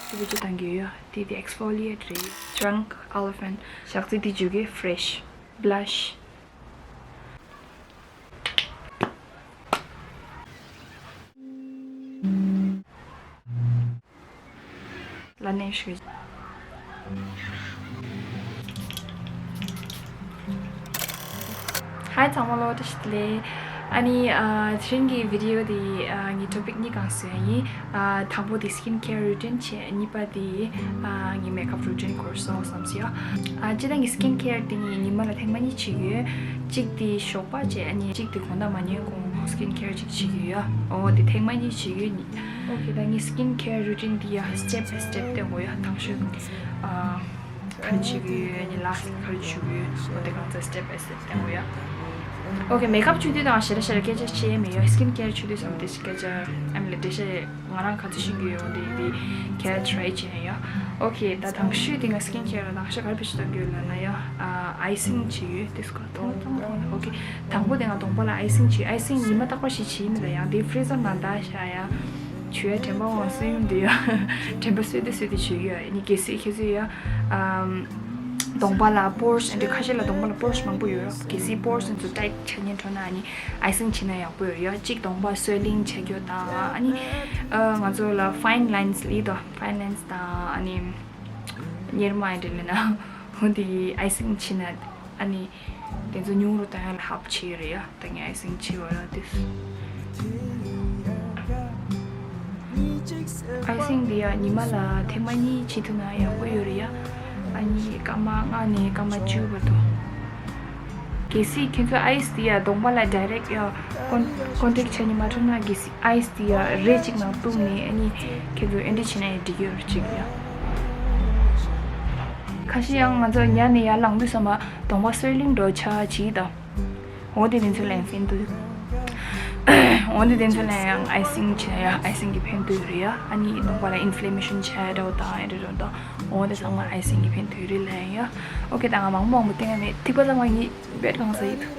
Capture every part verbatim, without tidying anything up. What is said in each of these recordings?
དེ་བེད་སྤྱོད་གཏང་གི་ཡོད། དེ་དེ་exfoliate རེད། Drunk Elephant ཞག་ཚི་དེ་བརྗོད་གི fresh blush། ལ་ནས་ཞུ། Hi ཚང་མ་ལོ་བཀྲ་ཤིས་བདེ་ལེགས། ཨ་ནི་ཨ་དེ་རིང་གི་video དེ་ཨ་ངའི་topic གཉིས་གང་བཟོས་ཡིན། ཨ་དང་པོ་དེ་skin care routine བྱས། གཉིས་པ་དེ་ཨ་ངའི་makeup routine སྐོར་སོང་བསམ་སི་ཡ། ཨ་སྤྱིར་བཏང་གི་skin care དེ་ངས་ཉི་མ་ལ་ཐེངས་མ་གཉིས་བྱེད་ཀྱི་ཡོད། གཅིག་དེ་ཞོགས་པ་བྱས། ཨ་ནི་གཅིག་དེ་དགོང་དག་མ་ཉལ་གོང་skin care གཅིག་བྱེད་ཀྱི་ཡོད། ཨོ་དེ་ཐེངས་མ་གཉིས་བྱེད་ཀྱི་ཡོད། ཨོ་ཁེ། ད་ངའི་skin care routine འདི་ཡ་step by step སྟོན་དགོས་ཡ། དང་ཤོས་ཨ་ག་རེ་བྱེད་ཀྱི་ཡོད། ཨ་ནི་last ག་རེ་བྱེད་ཀྱི་ཡོད། ཨོ་དེ་གང་ཚ་step by step སྟོན་དགོས་ཡ། ཨོ་ཁེ། makeup བྱེད་དུས་དང་ཞེ་དྲག་ཞེ་དྲག་སྐད་ཆ་བཤད་མེད་ཡ། skin care བྱེད་དུས་ཙམ་དེ་སྐད་ཆ་ཨ་ནི་ལ་འགྲེལ་བཤད་ང་རང་ག་ཚོད་ཤེས་ཀྱི་ཡོད་འདི་འདི་ག་try བྱེད་ཡ། ཨོ་ཁེ། ད་དང་ཤོས་དེ་ང་skin care ལ་དང་ཤོས་ག་རེ་བྱེད་དང་གི་ཡོད་ལ་ན་ཡ། ཨ་icing བྱེད་ཡོད། དེ་སྐོར་ཐོང་ཐོང་ཐོང་། ཨོ་ཁེ། དང་པོ་དེ་ང་གདོང་པ་ལ་icing བྱེད། icing ཉི་མ་རྟག་པར་ཞིག་བྱེད་མི་ལ་ཡང་དེ་freezer ནང་ད་བཞག་ཡ། བྱུ་ཡ་དྲན་པ་འོང་སོ་ཡུམ་དུ་ཡ། དྲན་པ་གསོས་ཏེ་གསོས་ཏེ་བྱེད་ཡོད། ཨ་ནི་གལ་སྲིད་ཁྱེད་ཚོས་ཡ་ཨམ་གདོང་པ་ལ་pores འདི་ཁ་ཤས་ལ་གདོང་པ་ལ་pores མང་པོ་ཡོད་ར། གལ་སྲིད་pores འདི་ཚོ་tight ཆགས་ཉེན་འཕྲོ་ན་ཨ་ནི་icing བྱེད་ན་ཡག་པོ་ཡོད་ར་ཡ། གཅིག་གདོང་པ་swelling ཆགས་རྒྱུ་དང་། ཨ་ནི་ཨ་ང་ཚོ་ལ་fine lines ལི་དོ་fine lines དང་ཨ་ནི་གཉེར་མ་ཡི་འདྲ་ལེ་ན་འོ་འདི་icing བྱེད་ན་ཨ་ནི་དེ་ཚོ་ཉུང་རུ་བཏང་ཡ་ལ་help བྱེད་ཀྱི་རེད་ཡ། ད་ངས་icing བྱེད་པ་ཡ་དེ། icing འདི་ཡ་ཉི་མ་ལ་ཐེངས་མ་གཉིས་བྱེད་ཐུབ་ན་ཡག་པོ་ཡོད་རེད་ཡ། ཨ་ནི་སྐར་མ་ལྔ་ནས་སྐར་མ་བཅུ་བར་དུ། གལ་སྲིད་ཁྱེད་ཚོ་ice འདི་ཡ་གདོང་པ་ལ་direct ཡ་con- contact བྱས་ནས་མ་ཐུབ་ན། གལ་སྲིད་ice འདི་ཡ་རེ་གཅིག་ནང་བཏུང་ནས་ཨ་ནི་ཁྱེད་ཚོ་ཨེ་འདྲ་བྱས་ན་ཡང་འགྲིག་གི་ཡོད་རེད་ཅིག་ཡ། ཁ་ཤས་ཡང་ང་ཚོ་ཉལ་ནས་ཡར་ལངས་དུས་ཙམ་པ་གདོང་པ་སོས་ལིང་འགྲོ་ཆ་ཅིག་དང་། འོ་དེ་དེ་ཚོ་ལ་ཡང་ཕན་ཐོགས། འོ་དེ་དེ་ཚོ་ལ་ཡང་icing བྱས་ཡ། icing གི་ཕན་ཐོགས་རེད་ཡ། ཨ་ནི་གདོང་པ་ལ་inflammation བྱས་འདྲ་བོ་དང་ཨེ་འདྲ་འདྲ་བོ་དང་། འོ་དེ་ཚང་མ་icing གི་ཕན་ཐོགས་རེད་ལ་ཡང་ཡ། ཨོ་ཁེ། ད་ང་མང་པོ་མང་པོ་བསྟན་ཡ་མེད། ཐིགས་པ་ཚང་མ་ངས་བེད་གང་ཟ་ཡི་འདུག་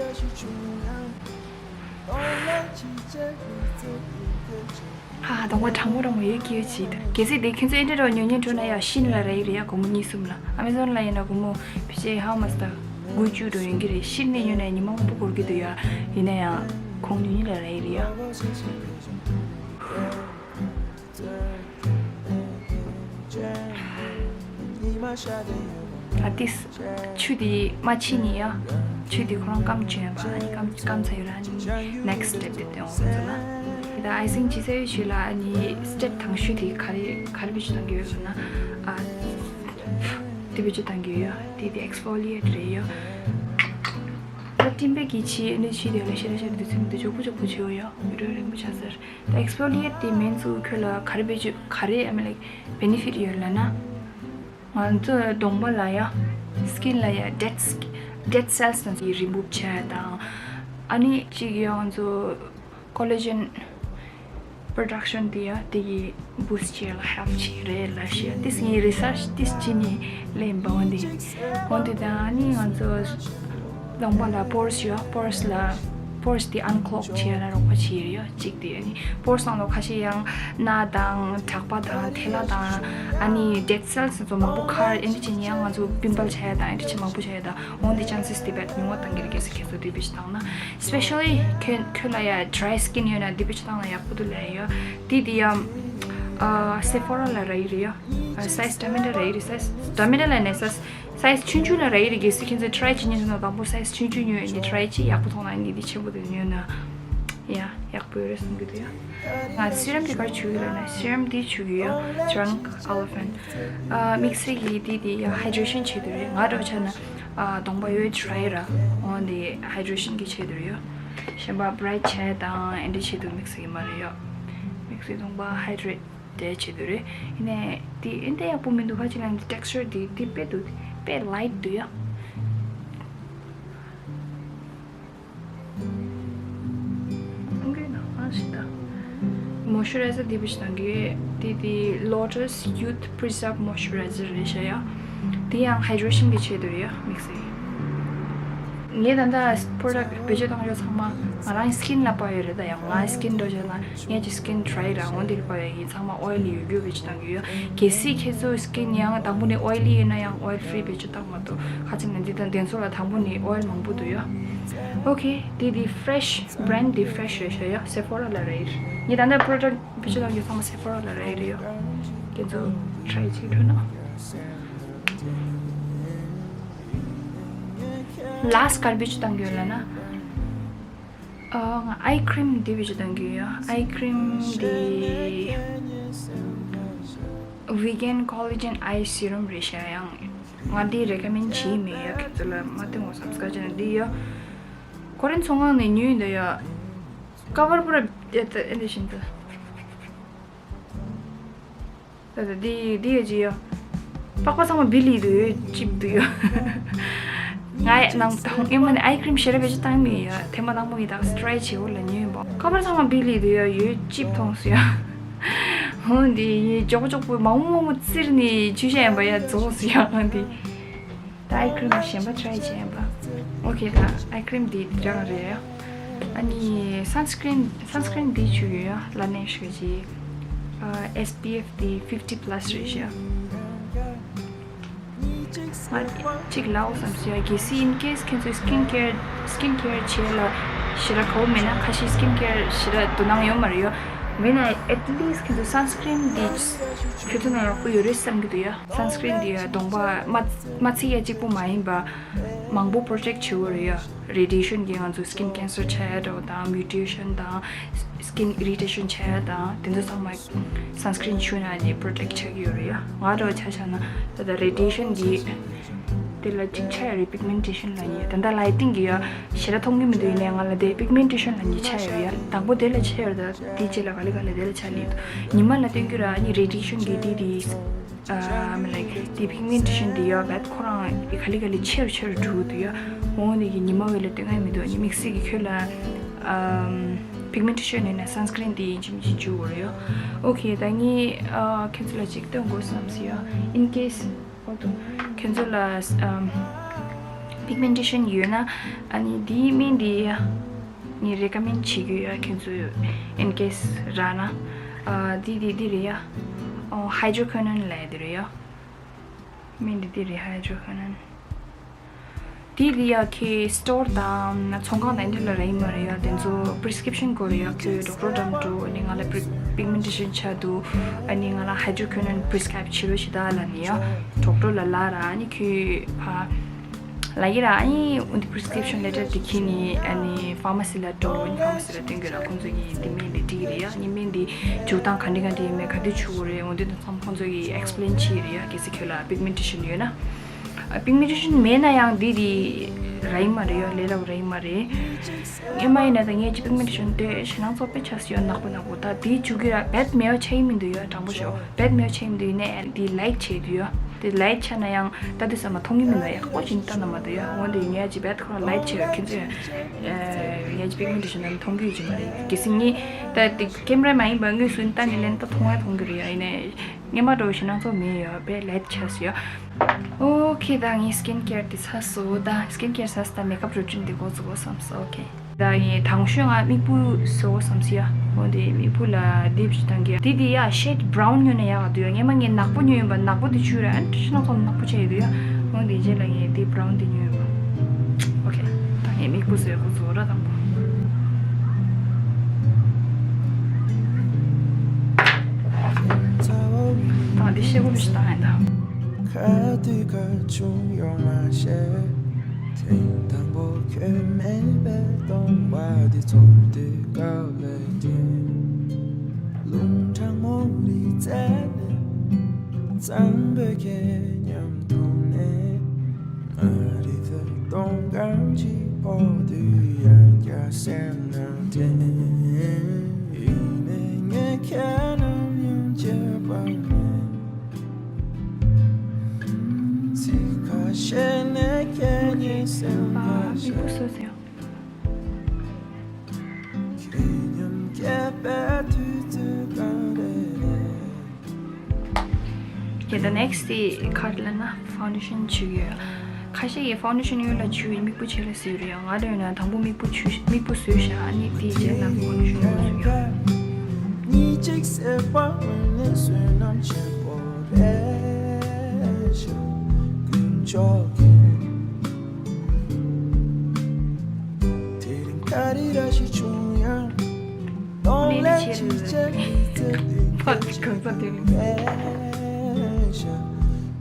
ཧ་ཧ། གདོང་པ་གྲང་མོ་གྲང་མོ་ཡོད་ཀྱི་ཡོད་ཅིག་འདུག་གལ་སྲིད་དེ་ཁྱེད་ཚོ་ཨེ་འདྲ་འདྲ་བོ་ཉོ་ཉེན་འཕྲོད་ན་ཡ་ཤི་ནས་ལ་རག་གི་རེད་ཡ། སྒོར་མོ་གཉིས་གསུམ་ལ། Amazon ལ་ཡིན་ན་སྒོར་མོ་ཕལ་ཆེར་how much ད་དགུ་བཅུ་འགྲོ་ཡོང་གི་རེད། ཤི་ནས་ཉོས་ན་ཉི་མ་མང་པོ་འགོར་གི་འདུག་ཡ། ཡིན་ན་ཡང་ཁོང་ཉོ་ཉེན་ལ་རག་གི་རེད་ཡ། ཨ་ཏིས། ཆུ་དེ་མ་ཕྱིས་ནས་ཡ། ཆུ་དེ་ཁོ་རང་སྐམ་བྱུང་ཡོད་པ། ཨ་ནི་སྐམ་སྐམ་ཚར་ཡོད་ར། ཨ་ནི་next step དེ་སྟོན་འོང་ཟེར་ལ། ད་icing བྱེད་ཚར་བའི་ཆུ་ལ་ཨ་ནི་step དང་ཤོས་དེ་ག་རེ་ག་རེ་བེད་སྤྱོད་གཏང་གི་ཡོད་ཟེར་ན། ཨ་དེ་བེད་སྤྱོད་གཏང་གི་ཡོད་ཡ། དེ་དེ་exfoliate རེད་ཡ། ད་སྤྲིན་པའི་གི་ཆུ་ཨ་ནི་ཆུ་དེ་ལ་ཤེ་ར་ཤ་ར་དུས་ཚོད་མི་འདུག་འཇོག་པོ་འཇོག་པོ་བྱེད་འོ་ཡ། འོ་རེ་རིང་པོ་ཆགས་ཟེར། ད་exfoliate དེ་མིན་ཚུལ་ཁྱོད་ལ་ག་རེ་བེད་སྤྱོད་ག་རེ་ཨ་མ་ལེགས་benefit ཡོད་ལབ་ན། ང་ཚོ་གདོང་པ་ལ་ཡ་skin ལ་ཡ་dead sk- dead cells དང་དེ་remove བྱས་དང་། ཨ་ནི་གཅིག་ཡ་ང་ཚོ་collagen production དེ་ཡ་དེ་གི་boost བྱེད་ལ་help བྱེད་རེད་ལབ་ཤེས། དེ་ངའི་research དེ་ཅི་ནས་ལེན་པ་འོན་ཏེ། འོན་ཏེ་ད་ཨ་ནི་ང་ཚོ་གདོང་པ་ལ་pores ཡོད། pores ལ་pores དེ་unclog བྱེད་ཡ་ལ་རོགས་པ་བྱེད་ཡོད་ཡ། གཅིག་དེ་ཨ་ནི་pores ནང་ལོགས་ཁ་ཤས་ཡང་སྣ་དང་ཁྲག་པ་དང་ཐལ་བ་དང་ཨ་ནི་dead cells ཚོ་མང་པོ་ཁར་ཨེ་འདྲ་བྱས་ནས་ཡང་ང་ཚོ་pimple བྱ་ཡ་དང་ཨེ་འདྲ་བྱས་མང་པོ་བྱ་ཡ་དང་། འོན་ཏེ་chances དེ་བས་ཉུང་བ་གཏང་གི་རེད། གལ་སྲིད་ཁྱེད་ཚོ་དེ་བེད་སྤྱོད་བཏང་ན། especially ཁྱོད་ཁྱོད་ལ་ཡ་dry skin ཡོད་ན་དེ་བེད་སྤྱོད་བཏང་ན་ཡག་པོ་འདུག་ལབ་ཡ་ཡོད། དེ་དེ་ཡ་ཨ་Sephora ལ་རག་གི་རེད་ཡ། size འདྲ་མི་འདྲ་རག་གི་རེད། size འདྲ་མི་འདྲ་ལབ་ནས་size size ཆུང་ཆུང་ལ་རག་གི་རེད། གལ་སྲིད་ཁྱེད་ཚོས་try བྱེད་མཁན་ཚོ་ན་དང་པོ་size ཆུང་ཆུང་ཉོས་ནས་try བྱེད། ཡག་པོ་མཐོང་ན་ཨ་ནི་དེ་ཆེན་པོ་དེ་ཉོས་ན་ཡ་ཡག་པོ་ཡོད་རེད་བསམ་གྱི་འདུག་ཡ། ང་serum དེ་ག་རེ་བྱུག་གི་ལབ་ན་serum དེ་བྱུག་གི་ཡོད། Drunk Elephant ཨ་དམིགས་བསལ་གྱི་དེ་དེ་ཡ་hydration ཆེད་དུ་རེད། ང་འདྲ་བོ་ཆ་ན་ཨ་གདོང་པ་ཡོད་dry ར། འོན་ཏེ་hydration གི་ཆེད་དུ་རེད་ཡ། གཞན་པ་bright བྱས་དང་ཨེ་འདྲ་ཆེད་དུ་དམིགས་བསལ་གྱི་མ་རེད་ཡ། དམིགས་བསལ་གདོང་པ་hydrate དེ་བྱེད་དུ་རེད། ཡིན་ནའི་དེ་ཨེ་འདྲ་ཡག་པོ་མི་འདུག་ཕལ་ཆེར་ལ་ཡིན་texture དེ་དེ་དཔེ་འདུག་དཔེ་light འདུག་ཡ། moisturizer དེ་བེད་སྤྱོད་གཏང་གི་དེ་དེ་Lotus Youth Preserve Moisturizer རེད་ཤག་ཡ། དེ་ཡང་hydration གི་ཆེད་དུ་རེད་ཡ། དམིགས་བསལ་ ངས་ད་ལྟ་པོ་རོ་ཌག་བེད་སྤྱོད་བཏང་ཡོད་ཚང་མ་ང་རང་སི་ཀིན་ལ་དཔག་ཡོད་རེད། ད་ཡང་ང་སི་ཀིན་འགྲོ་བྱས་ན་ངས་ཀྱི་སི་ཀིན་ཌི་རའི་རང་འོན་དེ་ལ་དཔག་ཡོད། ཡིན་ཚང་མ་ཨོ་ཡེལ་ཡོད་རྒྱུ་བེད་སྤྱོད་བཏང་གི་ཡོད། གལ་སྲིད་ཁྱེད་ཚོ་སི་ཀིན་ཡང་དང་པོ་ནས་ཨོ་ཡེལ་ཡིན་ན་ཡང་ཨོ་ཡེལ་ཕི་རི་བེད་སྤྱོད་བཏང་མ་གཏོགས། ཁ་ཅིག་ནས་འདི་དང་དེ་ཚོ་ལ་དང་པོ་ནས་ཨོ་ཡེལ་མང་པོ་འདུག་ཡོད། ཨོ་ཁེ། འདི་འདི་ཕེ་རེ་ཤི། བྷི་རེན་ཌི་འདི་ཕེ་རེ་ཤི་རེད་ཤག་ཡོད། སེ་ཕོ་ར་ལ་རེད། ངས་ད་ལྟ་པོ་རོ་ཌག་བེད་སྤྱོད་བཏང་ཡོད་ཚང་མ་སེ་ཕོ་ར་ལ་རེད་ཡོད། ཁྱེད་ཚོ་ཊི་རའི་བྱེད་ཐུབ་ན། ལ་སི་ཊི་ག་རེ་བེད་སྤྱོད་བཏང་གི་ཡོད་ལབ་ན། ཨ། ང་ཨའི་ཁི་རིམ་འདི་བེད་སྤྱོད་བཏང་གི་ཡོད། ཨའི་ཁི་རིམ་འདི་Vegan Collagen Eye Serum རེད་ཤག་ཡང་། ང་འདི་རེ་ཀ་མེན་ཌི་བྱེད་མེད་ཡ། ཁྱེད་ཚོ་ལ་མ་སྟོན་དགོས་བསམ་སྐད་ཆ་ནི་འདི་ཡ། ཁོ་རང་ཚོང་ཁང་ནས་ཉོས་འདི་ཡ། ཀ་བར་པུ་ར་ཨེ་འདི་བཞིན་དུ། ད་ལྟ་འདི་འདི་ཡོད་ཀྱི་ཡོད། པགས་པ་ཚང་མ་བིལ་ལི་འདུག་ཡོད་ཅིབ་འདུག་ཡོད། ང་ནང་དང་ཨེ་མ་ནི་ཨའི་ཁི་རིམ་ཞེ་དྲག་བེད་སྤྱོད་བཏང་མེད་ཡོད། ཐེངས་མ་དང་པོ་ཡིན་ད་སི་ཊི་རའི་བྱེད་འོ་ལ་ཉོས་ཡིན་པ། ཁ་པར་ཚང་མ་བིལ་ལི་འདུག་ཡོད། ཡོད་ཅིབ་མཐོང་སོང་ཡོད། འོ་འདི་ཡིན་མགྱོགས་མགྱོགས་པོ་མང་པོ་མང་པོ་བཙིར་ནས་ཆུ་བཤལ་ཡིན་པ་ཡ་རྫོགས་སོང་ཡོད། འོ་འདི། ད་ཨའི་ཁི་རིམ་གཞན་པ་ཊི་རའི་བྱས་ཡིན་པ། ཨོ་ཁེ། ད་ཨའི་ཁི་རིམ་འདི་འདི་རང་རེད། ཨ་ནི་སན་སི་ཀི་རིན། སན་སི་ཀི་རིན་འདི་བྱུག་ཡོད་ཡ། ལ་ནེ་ཤི་ཅི། ཨ། ཨེས་པི་ཨེཕ་འདི་ཕིབ་ཊི་པ་ལ་སི་རེད་ཤག་ང་གཅིག་ལའོ་བསམ་སོང་ཡ། གལ་སྲིད་ཨིན་ཀེས་ཁྱེད་ཚོས་སི་ཀིན་ཀེར། སི་ཀིན་ཀེར་བྱེད་ལ་ཞེ་དྲག་དགའ་བོ་མེད་ན། ཁ་ཤས་སི་ཀིན་ཀེར་ཞེ་དྲག་དོ་སྣང་ཡོད་མ་རེད་ཡོད། མེད་ན་ཨེཊ་ལིསྚ་ཁྱེད་ཚོས་སན་སི་ཀི་རིན་འདི་གྱོན་ཐུབ་ན་ཡག་པོ་ཡོད་རེད་བསམ་གྱི་འདུག་ཡ། སན་སི་ཀི་རིན་འདི་ཡ་གདོང་པ་མ་མ་ཚིག་ཡ་གཅིག་པུ་མ་ཡིན་པ། མང་པོ་པྲོ་ཊེག་བྱེད་དགོས་རེད་ཡ། རེ་ཌི་ཡེ་ཤན་གྱིས་ང་ཚོ་སི་ཀིན་ཀེན་སར་ཆགས་ཡ་འདྲ་བོ་དང་། མིའུ་ཊེ་ཤན་དང་། སི་ཀིན་ཨི་རི་ཊེ་ཤན་ཆགས་ཡ་དང་། དེ་ཚོ་ཚང་མ་སན་སི་ཀི་རིན་བྱུགས་ན་ནི་པྲོ་ཊེག་ཆགས་ཀྱི་ཡོད་རེད་ཡ། ང་འདྲ་བོ་ཆ་བཞག་ན་ད་ལྟ་རེ་ཌི་ཡེ་ཤན་གྱིས་དེ་ལ་གཅིག་ཆགས་ཡོད་རེད། པིག་མེན་ཊེ་ཤན་ལབ་མཁན། ད་ལྟ་ལའི་ཊིང་གིས་ཡ་ཞེ་དྲག་མཐོང་གི་མི་འདུག་ཡིན་ནའི་ང་ལ་དེ་པིག་མེན་ཊེ་ཤན་ལབ་མཁན་ཆགས་ཡོད་ཡ། དང་པོ་དེ་ལ་ཆགས་ཡོད་རེད། ད་དེ་རྗེས་ལ་ག་ལེ་ག་ལེ་དེ་ལ་ཆགས་ནི་འདུག་ཉི་མ་ལ་སྟོན་རྒྱུ་ར། ཨ་ནི་རེ་ཌི་ཡེ་ཤན་གྱིས་དེ་དེ། ཨ། མི་ལ་དེ་པིག་མེན་ཊེ་ཤན་དེ་ཡོད་པས་ཁོ་རང་གི་ག་ལེ་ག་ལེ་ཆེ་རུ་ཆེ་རུ་འགྲོ་གི་འདུག་ཡ། འོ་འདི་གི་ཉི་མ་བས་ལ་སྟོན་ག་མི་འདུག་ཨ་ནི་དམིགས་བསལ་གྱི་ཁྱོད་ལ་ཨམ། པིག་མེན་ཊེ་ཤན་ཡོད་ན་སན་སི་ཀི་རིན་དེ་ཡིན་གཅིག་མིན་གཅིག་བྱུག་དགོས་རེད་ཡ། ཨོ་ཁེ། ད་ངས་ཨ་ཁྱེད་ཚོ་ལ་གཅིག་སྟོན་དགོས་བསམ་སོང་ཡ། ཨིན་ཀེས་ཁྱེད་ཚོ་ལ་ཨམ། པིག་མེན་ཊེ་ཤན་ཡོད་ན་ཨ་ནི་དེའི་སྨན་དེ་ཡ། ངས་རེ་ཀ་མེན་ཌི་བྱེད་ཀྱི་ཡོད་ཡ། ཁྱེད་ཚོས་ཨིན་ཀེས་རག་ན། ཨ། འདི་འདི་འདི་རེད་ཡ། ཨོ། ཧའི་ཌྲོ་ཁོ་ནོན་ལབ་ཡ་འདི་རེད་ཡ། སྨན་འདི་འདི་རེད། ཧའི་ཌྲོ་ཁོ་ནོན། འདི་འདི་ཡ་ཁྱེད་སི་ཊོར་དང་ཚོང་ཁང་དང་འདི་ལ་རག་གི་མ་རེད་ཡ། དེ་ཚོ་པི་རི་སི་ཀི་རིབ་ཤན་དགོས་རེད་ཡ། ཁྱོད་ཌོག་ཊར་འགྲམ་འགྲོ། ཨ་ནི་ང་ལ་པིག་མེན་ཊེ་ཤན་ཆགས་འདུག་ཨ་ནི་ང་ལ་ཧའི་ཌྲོ་ཁོ་ནོན་པི་རི་སི་ཀི་རབ་བྱེད་རོགས་བྱེད་དང་ལབ་ནི་ཡ། ཌོག་ཊར་ལ་ལབ་ར། ཨ་ནི་ཁྱོད་ཕ། ལབ་ཀྱི་ར། ཨ་ནི་འོ་འདི་པི་རི་སི་ཀི་རིབ་ཤན་ལེ་ཊར་འདི་ཁྱེར་ནས་ཨ་ནི་ཕ་མ་སི་ལ་འགྲོ། ཨ་ནི་ཕ་མ་སི་ལ་སྟོན་གྱི་ར། ཁོང་ཚོ་གིས་འདི་སྨན་འདི་འགྲིག་གི་རེད་ཡ། ཨ་ནི་སྨན་འདི་བྱུག་སྟངས་ག་འདྲ་ག་འདྲ་ཡིན་མིན། ག་འདྲ་བྱུག་དགོས་རེད། འོ་འདི་དང་ཚང་མ་ཁོང་ཚོ་གིས་ཨེག་སི་པི་ལེན་བྱེད་ཀྱི་རེད་ཡ། གལ་སྲིད་ཁྱོད་ལ་པིག་མེན་ཊེ་ཤན་ཡོད་ན། ཨ། པིག་མེན་ཊེ་ཤན་མེད་ན་ཡང་འདི་འདི་རག་གི་མ་རེད་ཡ། ལས་སླ་པོ་རག་གི་མ་རེད། སྔོན་མ་ཡིན་ན་ད་ངས་ཀྱི་པིག་མེན་ཊེ་ཤན་དེ་ཞེད་སྣང་ཚ་པོ་ཆགས་སོང་ཡ། ནག་པོ་ནག་པོ། ད་འདི་བྱུག་གི་ར། བད་མེད་པ་ཆགས་ཀྱི་མི་འདུག་ཡ། དྲང་པོ་ཤོད། བད་མེད་པ་ཆགས་ཀྱི་མི་འདུག་ཡིན་ནའི་འདི་ལའིཊ་ཆགས་འདུག་ཡ། དེ་ལའིཊ་ཆགས་ན་ཡང་ད་དུས་ཙམ་མ་མཐོང་གི་མི་འདུག་ཡག་པོ་ཅིག་ལྟ་ན་མ་འདུག་ཡ། འོ་འདི་ངས་ཀྱི་བད་ཁོ་རང་ལའིཊ་ཆགས་ཡོད། ཁྱེད་ཚོས་ངས་ཀྱི་པིག་མེན་ཊེ་ཤན་ནང་མཐོང་གི་ཡོད་ཀྱི་མ་རེད། གལ་སྲིད་ངས་ད་དེ་ཀེམ་ར་མ་ཡིན་པ་དངོས་སུ་ལྟ་ནས་ལན་ད་མཐོང་ཡ་མཐོང་གི་རེད་ཡ། ཡིན་ནའི་སྔོན་མ་འདྲ་བོ་ཞེད་སྣང་ཚ་པོ་མེད་ཡ། བད་ལའིཊ་ཆགས་སོང་ཡ། ཨོ་ཁེ། ད་ངས་སི་ཀིན་ཀེར་དེ་ཚར་སོང་། ད་སི་ཀིན་ཀེར་ཚར་སོང་། ད་མེག་ཨབ་རུ་ཊིན་དེ་འགོ་བཙུགས་དགོས་བསམ་སོང་། ཨོ་ཁེ། ད་ངས་དང་ཤོས་ང་མིག་སྤུ་བཟོ་དགོས་བསམ་སོང་ཡ། འོ་དེ་མིག་སྤུ་ལ་དེབ་ཅིག་བཏང་གི་ཡ། དེ་དེ་ཡ་ཤེད་བྷ་རའུན་ཉོས་ན་ཡག་ག་འདུག་ཡ། སྔོན་མ་ངས་ནག་པོ་ཉོས་ཡིན་པ། ནག་པོ་དེ་བྱུགས་ར། ཨ་ནི་ཤེད་ནག་ཚོམ་ནག་པོ་ཆགས་ཡོད་འདུག་ཡ། འོ་དེ་རྗེས་ལ་ངས་དེབ་བྷ་རའུན་དེ་ཉོས་ཡིན་པ། ཨོ་ཁེ། ད་ངས་མིག་སྤུ་བཟོ་ཡ་འགོ་བཙུགས་ར། དང་པོ་ད་འདི་ཤེད་སྐོར་ཞིག་བཏང་ཡིན་ད། ཁ་དུས་ཁ་ཆུང་ཡོང་མ་ཤེས། ཐེངས་དང་པོ་ཁྱོད་མེད་པའི་སྟོང་བ་འདི་ཚོར་དུས་དཀའ་ལས་ཆེ། རླུང་གྲང་མོ་ལི་རྩེ་ནས། གཙང་པོའི་ཁྱེད་མཉམ་མཐོང་ནས། ང་རི་ཐོད་སྟོང་གང་ཅིག་ཕོག་དུས་ཡང་བསྐྱར་སེམས་ནང་དྲན། ཡིན་ནའི་ངས་ཁྱེད་ནམ་ཡང་བརྗེད་པ་མེད། ཚིག་ཁ་ཤས་ནས་ཁྱེད་ཉིད་སེམས་ཁ་ཤས། ཁྱེད་མཉམ་སྐྱེས་པའི་དུས་ཚོད་ག་རེ་རེད། ཁྱེད་ད་ནེག་སི་ཊི་དེ་ག་རེ་ལབ་ན་ཕའུན་ཌེ་ཤན་བྱུག་ཡོད། ཁ་ཤས་ཀྱིས་ཕའུན་ཌེ་ཤན་གཡོན་ལ་བྱུགས་ཡིན། མིག་སྤུ་ཕྱེད་ལ་བཟོས་རེད་ཡ། ང་དང་ཡིན་ན་དང་པོ་མིག་སྤུ་བྱུགས། མིག་སྤུ་བཟོས་བཞག་ཨ་ནི་དེའི་རྗེས་ལ་ཕའུན་ཌེ་ཤན་གཡོན་ལ་བཟོས་ཡ། གཉིས་གཅིག་སེ་པ་བསོད་ནམས་ཆེན་པོ་རེད་ཤག་དཀོན་མཆོག་གིས། དེ་རིང་ག་རེ་ར་ཞིག་བྱུང་ཡང་། གཏོང་ལེན་ཅི་བྱེད་མི་ཚེ་དུས་ཀྱི་ཕ་གི་གང་ས་དེ་རིང་། ཤ་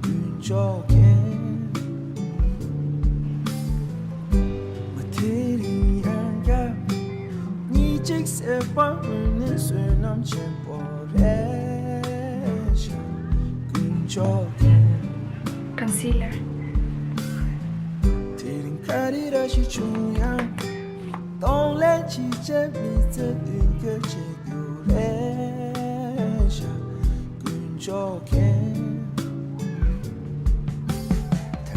ཀུན་ཆོག་མཁན། མ་དེ་རིང་ཡང་བསྐྱར། གཉིས་གཅིག་སེ་པ་འོད་ནི་བསོད་ནམས་ཆེན་པོ་རེད་ཤག་དཀོན་མཆོག་མཁན། Concealer། དེ་རིང་ག་རེ་ར་ཞིག་བྱུང་ཡང་། གཏོང་ལེན་ཅི་བྱེད་མི་ཚེ་མདུན་སྐྱོད་བྱེད་རྒྱུ་རེད་ཤག་དཀོན་མཆོག་མཁན། ཐ་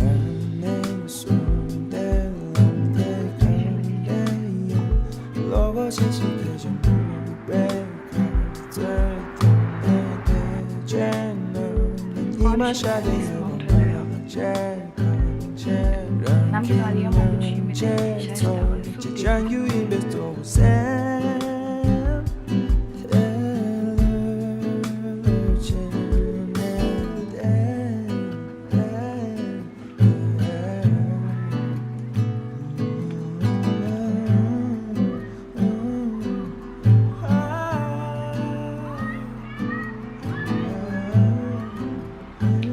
མལ་གསུམ་དེ་ལམ་དེ་གང་དེ་ཡང་། བློ་ཁོག་ཤེས་ཤིང་སྐད་ཆ་མང་པོ་བས་ཁ་རྩོད་དང་བསྡད་དེ་བྱས་ན། ཉི་མ་ཤར་དེ་ཡོད་པ་བྱས། ནམ་གྱི་ང་ལ་ཡང་མང་པོ་ཅིག་མེད་པའི་ཤ་ཤ་ད་བར་སུ་དེ།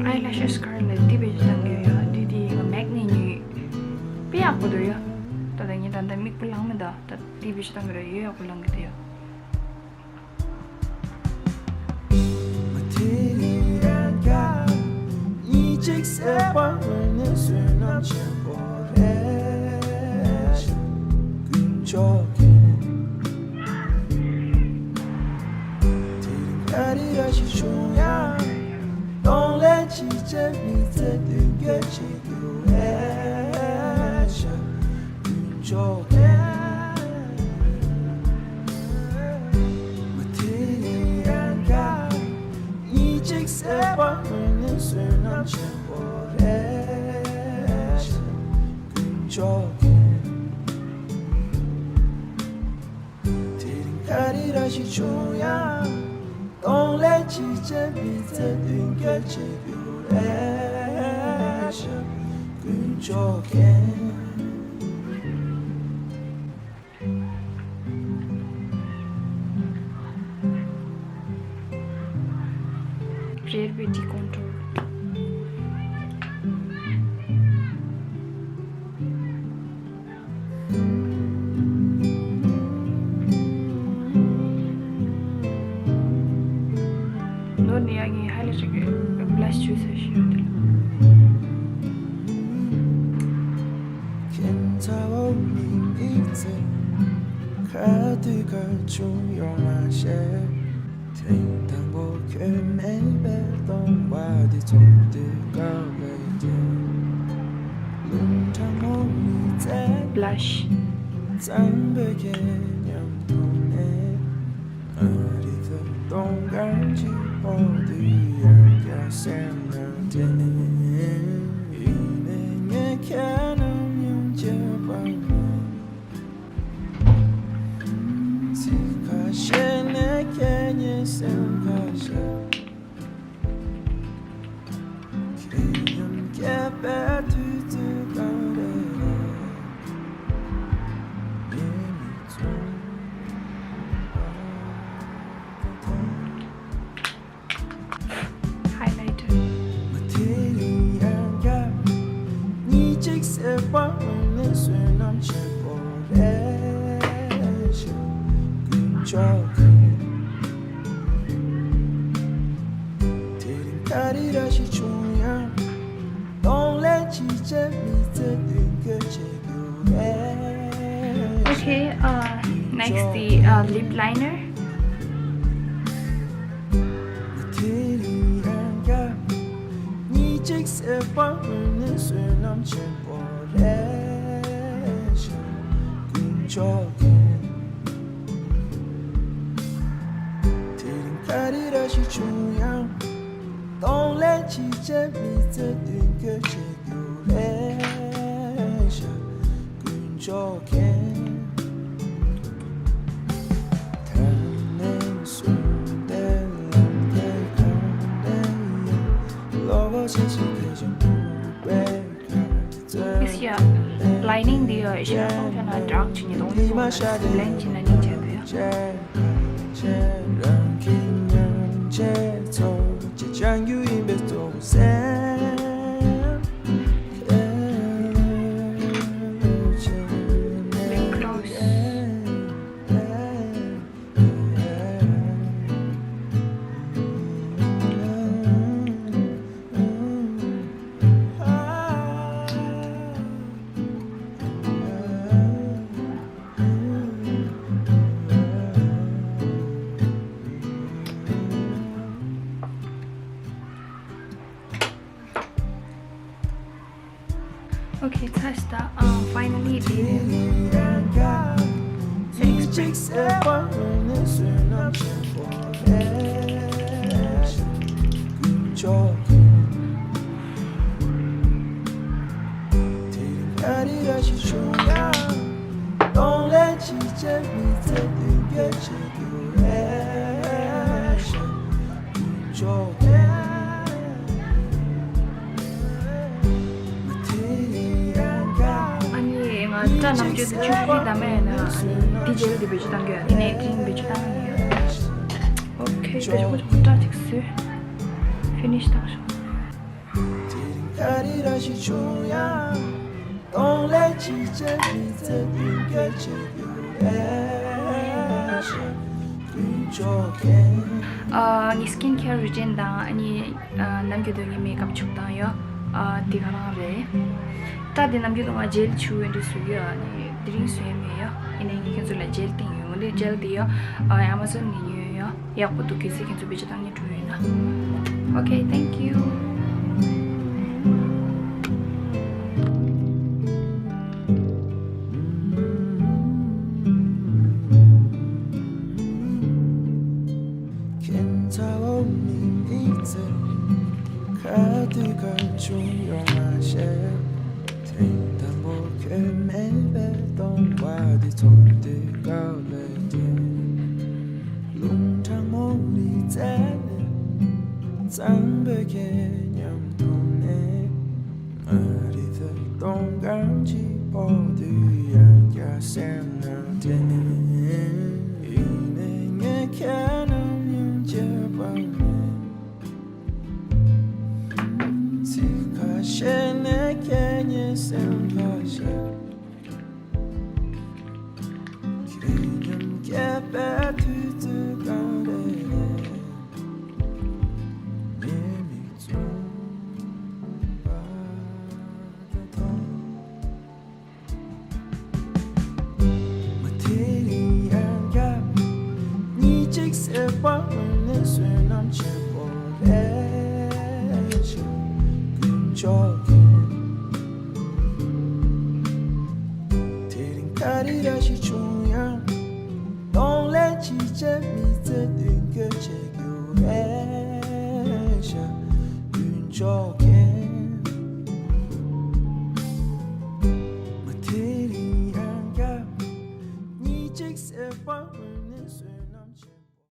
ཨའི་ལེ་ཤེས་ཀར་ལ་འདི་བེད་སྤྱོད་གཏང་གི་ཡོད། འདི་དེ་ཡིན་ན་མེག་ནས་ཉོས། དཔེ་ཡག་པོ་འདུག་ཡ། ད་ལྟ་ངས་ད་ལྟ་མིག་སྤུ་ལངས་མི་འདུག་ད་འདི་བེད་སྤྱོད་གཏང་གི་རེད། ཡོད་ཡག་པོ་ལངས་གི་འདུག་ཡ། མ་དེ་ཡིན་ཡང་གཉིས་གཅིག་སེ་པ་འོད་ནི་བསོད་ནམས་ཆེན་པོ་རེད་ཤག་དཀོན་མཆོག་གིས། དེ་རིང་ག་རེ་ར་ཞིག་བྱུང་ཡང་། གཏོང་ལེན་ཅི་བྱེད་མི་ཚེ་མདུན་སྐྱོད་བྱེད་རྒྱུ་རེད་ཤག་དཀོན་མཆོག་གིས། མ་དེ་ཡིན་ཡང་གཉིས་གཅིག་སེ་པ་འོད་ནི་བསོད་ནམས་ཆེན་པོ་རེད་ཤག་དཀོན་མཆོག་གིས། དེ་རིང་ག་རེ་ར་ཞིག་བྱུང་ཡང་། གཏོང་ལེན་ཅི་བྱེད་མི་ཚེ་མདུན་སྐྱོད་བྱེད་རྒྱུ་རེད་ཤག་དཀོན་མཆོག་གིས། རེད་པའི་ཌི་ཀོན་ཊུར། ནོར་ནི་ཡ་ངའི་ཧའི་ལེ་ཤར་གི་བྷ་ལ་ཤི་ཆུ་ཚོད་ཤི་ཡོད་དེ་ལ། ཁྱེད་ཚ་བོ་མི་འདི་ཚེ་ཁ་དུས་ཁ་ཆུང་ཡོང་མ་ཤེས། ཐེངས་དང་པོ་ཁྱོད་མེད་པའི་སྟོང་པ་འདི་ཚོར་དུས་དཀའ་བའི་རྒྱུ། རླུང་གྲང་མོ་མི་བཙལ། Blush། གཙང་པོའི་ཁྱེད་མཉམ་དུ་ནས། ཨ་རི་ཚོ་སྟོང་གང་ཅི་འོ་དུས་ཡང་བསྐྱར་སེམས་ནང་དྲན། ཡིན་ནའི་ངས་ཁྱེད་རྣམས་ཡང་བརྗེད་པ་མེད། ཚིག་ཁ་ཤས་ནས་ཁྱེད་ཉིད་སེམས་ཁ་ཤས། ཁྱེད་ཉམས་སྐྱེད་པའི་དུས་ཚོད་གང་རེད། ངས་མི་ཚོར་བ་དང་། Highlighter། མ་དེ་རིང་ཡང་བསྐྱར། གཉིས་གཅིག་སེ་པ་འོད་ནི་བསོད་ནམས་ཆེན་པོ་རེད་ཤག་དཀོན་མཆོག་གིས། དེ་རིང་ག་རེ་ར་ཞིག་བྱུང་ཡང་། གཏོང་ལེན་ཅི་བྱེད་མི་ཚེ་མདུན་སྐྱོད་བྱེད་རྒྱུ་རེད། Okay, uh, next the, uh, lip liner. དེ་རིང་ཡང་བསྐྱར། གཉིས་གཅིག་སེ་པ་འོད་ནི་བསོད་ནམས་ཆེན་པོ་རེད་ཤག་དཀོན་མཆོག་གིས། དེ་རིང་ག་རེ་ར་ཞིག་བྱུང་ཡང་། གཏོང་ལེན་ཅི་བྱེད་མི་ཚེ་མདུན་སྐྱོད་བྱེད་རྒྱུ་ This year, lining འདི་ཡོད་ཤི་ར་སོང་ཆ་ན་dark བྱེད་ཉེ་དོང་ནི་སོང་ཆ་ན་blend བྱེད་ན་ཉིན་བྱེད་དགོས་ཡ། Lip gloss. Okay, ཚར་ཤི་ད། ཨ། Finally it is. Setting spray. ཨ་ནི་ང་སྐྲ་ནམ་རྒྱུན་དུ་ཆུ་ཆུ་བསྡམས་ཡིན་ན། ཨ་ནི་འདི་gel འདི་བེད་སྤྱོད་གཏང་གི་ཡོད། དེ་ནས་cream བེད་སྤྱོད་གཏང་གི་ཡོད། Okay, ད་ཆོག་གོ། ཆོག་གོ། སྐྲ་ཅིག་བཟོས། Finish བཏང་ཤོག་ཨ་ནི་skin care routine དང་། ཨ་ནི་ཨ། ནམ་རྒྱུན་དུ་ངའི་makeup བྱུག་སྟངས་ཡོད། ཨ། དེ་ག་རང་རེད། ད་དེ་ནམ་རྒྱུན་དུ་ང་gel བྱུག་ཡོད་འདྲ་བཟོས་ཡོད། ཨ་ནི་དེ་རིང་བཟོས་མེད་ཡོད། ཡིན་ནའི་ངས་ཁྱེད་ཚོ་ལ་gel བསྟན་ཡོད། འོ་དེ་gel དེ་ཡོད། ཨ། Amazon ནས་ཉོས་ཡོད། ཡག་པོ་འདུག་གལ་སྲིད་ཁྱེད་ཚོ་བེད་སྤྱོད་བཏང་སྙིང་བྲོ་ཡོད་ན། Okay, thank you. ཁྱེད་ཚ་བོ་མི་མི་ཚེ་ཁ་དུས་ཁ་ཆུང་ཡོང་མ་ཤེས། ཐེངས་དང་པོ་ཁྱོད་མེད་པའི་སྟོང་བ་འདི་ཚོར་དུས་དཀའ་ལས་ཆེ། རླུང་གྲང་མོ་ལི་རྩེ་ནས། གཙང་པོའི་ཁྱེད་མཉམ་མཐོང་ནས། མ་རི་ཐོག་སྟོང་གང་གཅིག་ཕོག་དུས་ཡང་བསྐྱར་སེམས་ནང་དྲན། ཡིན་ནའི་ངས་ཁྱེད་རྣམས་མྱོང་བྱེད་པ་མེད། ཚིག་ཁ་ཤས་ནས་ཁྱེད་ཉིད་སེམས་ཁ་ཤས། ཁྱེད་མཉམ་བསྐྱལ་པའི་དུས་ཚོད་གང་རེ་རེ། ངའི་མིག་བཙུམ་པ་དང་མཐོང་། མ་དེ་རིང་ཡང་བསྐྱར་གཉིད་ཅིག་སད་པ་འོང་ནས་བསོད་ནམས་ཆེན་པོ་རེ་ཞིག་ཀུན་མཆོག་གིས། དེ་རིང་ག་རེ་ར་ཞིག་བྱུང་ཡང་། གདོང་ལེན་ཅི་བྱེད་མི་ཚེ་མདུན་སྐྱོད་བྱེད་རྒྱུ་རེད་ཤག་ཀུན་མཆོག་གིས།